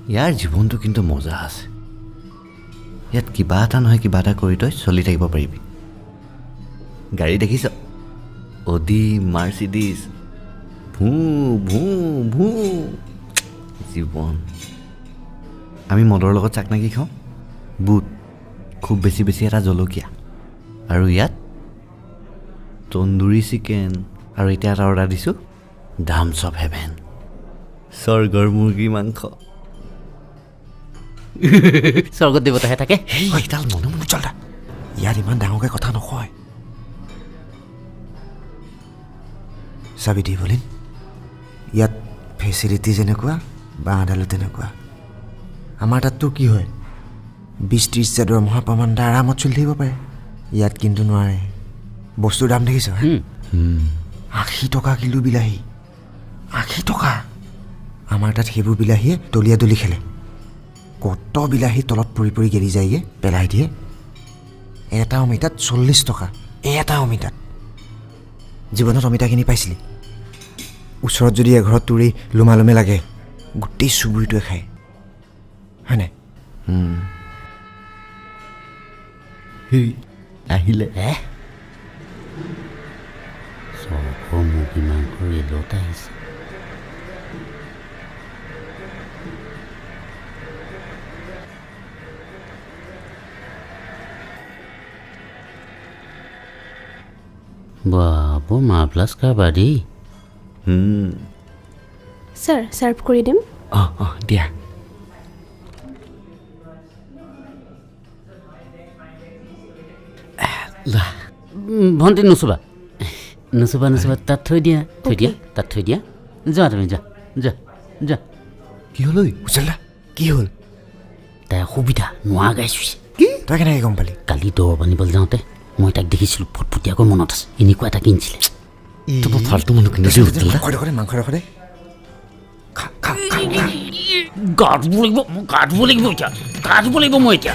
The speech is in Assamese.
ইয়াৰ জীৱনটো কিন্তু মজা আছে। ইয়াত কিবা এটা নহয় কিবা এটা কৰি তই চলি থাকিব পাৰিবি। গাড়ী দেখিছ, অডি, মাৰ্চিডিছ, ভু ভু ভু জীৱন। আমি মদৰ লগত চাকনা কি খাওঁ? বুট, খুব বেছি বেছি এটা জলকীয়া। আৰু ইয়াত তন্দুৰী চিকেন। আৰু এতিয়া এটা অৰ্ডাৰ দিছোঁ, ডামছ অফ হেভেন, স্বৰ্গৰ মুৰ্গী মাংস। স্বৰ্গত দেৱতাহে থাকে। এইডাল মনে মনে চল দা, ইয়াত ইমান ডাঙৰকৈ কথা নকয়। চাবি দি বলিন, ইয়াত ফেচিলিটি যেনেকুৱা, বাঁহডালো তেনেকুৱা। আমাৰ তাততো কি হয়, 20-30 হাজাৰ দৰমহা প্ৰমাণ এটা আৰামত চলি থাকিব পাৰে। ইয়াত কিন্তু নোৱাৰে। বস্তুৰ দাম দেখিছ? 80 টকা কিলো বিলাহী, 80 টকা। আমাৰ তাত সেইবোৰ বিলাহীয়ে দলিয়া দলি খেলে। কত বিলাহী তলত পৰি পৰি গেলি যায়গৈ, পেলাই দিয়ে। এটা অমিতাত 40 টকা, এটা অমিতাত। জীৱনত অমিতা কিনি পাইছিলি? ওচৰত যদি এঘৰত তোৰ এই লোমালোমে লাগে, গোটেই চুবুৰীটোৱে খায়, হয় নাই? আহিলে স্বৰ্গৰ মুৰ্গী মাংস ৰেলত আহিছে। বা, বৰ মাৰ্ভেলাছ কাৰবাৰ দেই। ছাৰ, ছাৰ্ভ কৰি দিম? অঁ অঁ, দিয়া। লোৱা। ভণ্টি, নুচুবা নুচুবা নুচুবা, তাত থৈ দিয়া, থৈ দিয়া, তাত থৈ দিয়া। যোৱা তুমি, যোৱা যোৱা যোৱা। কি হ'ল ঐ? উজ্জ্বল দা, কি হ'ল? তাই অসুবিধা নোৱা গাইছোঁ। কি? তই কেনেকৈ গম পালি? কালি দৰৱ আনিবলৈ যাওঁতে মই তাক দেখিছিলোঁ, ফটফটীয়াকৈ মনত আছে, এনেকুৱা এটা কিনিছিলে। তই বৰ ফাল্টু মানুহ কিন্তু দেই, উজ্জ্বল দা। মাংস দে, মাংস দে। খা খা খা খা। গা ধুব লাগিব মই, গা ধুব লাগিব এতিয়া, গা ধুব লাগিব মই এতিয়া।